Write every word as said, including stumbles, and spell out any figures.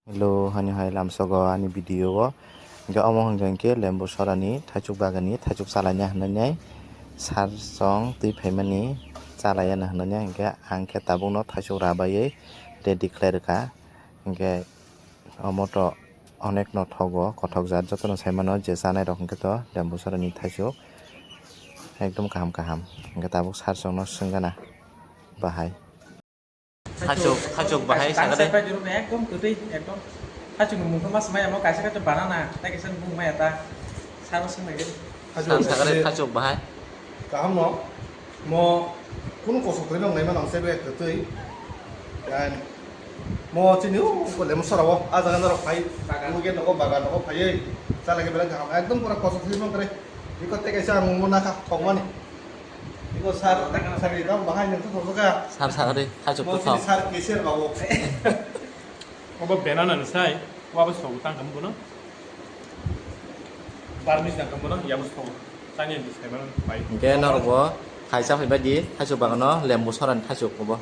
Hello, hani hai lamsogo ani video o. Hingke omo hingke hingke lembu sorani thaichuk bagani thaichuk chalaina hinwi nai sar song twi phaimani chalaiyana hinwi nai hingke ang khe tabukno thaichuk rabaiwi ready khlai rwkha. Hingke omo to onek no thogo, kothok jat jotono saimano je chanai rok hingke to lembu sorani thaichuk ekdom kaham kaham. Hingke tabuk sar songno swngana bahai. Thaichuk, thaichuk bahai sakha de. Ekdom kwtwi, ekdom. Thaichuk ni mungkha mas maya mo kaisa kaisa banana, tai kaisa bung maya ta. Sabo swng nai de. Sar sakha de thaichuk bahai. Kaham no. Mo kunu kosok thai nang nai ma nang se be kwtwi. Dan mo chini u ko lem sora o a jaga norok phai. Bagan. Mu ge nogo bagan nogo phai. Chala ge belai kaham. Ekdom pura kosok thai mang kare. Iko te kaisa ang mo nakha thokmani. Iko sar, sar ri dam bahai nang thok thok ka. Sar sakha de thaichuk to thok. Sar keser babu. Obo banana ni sai, wabo sogo tang kamo bono. Barmis tang kamo bono, yabo sogo. Tani ni sai mano pai. Hingke norok bo kaisa phai bai di, thaichuk bagano lembu sorani thaichuk obo.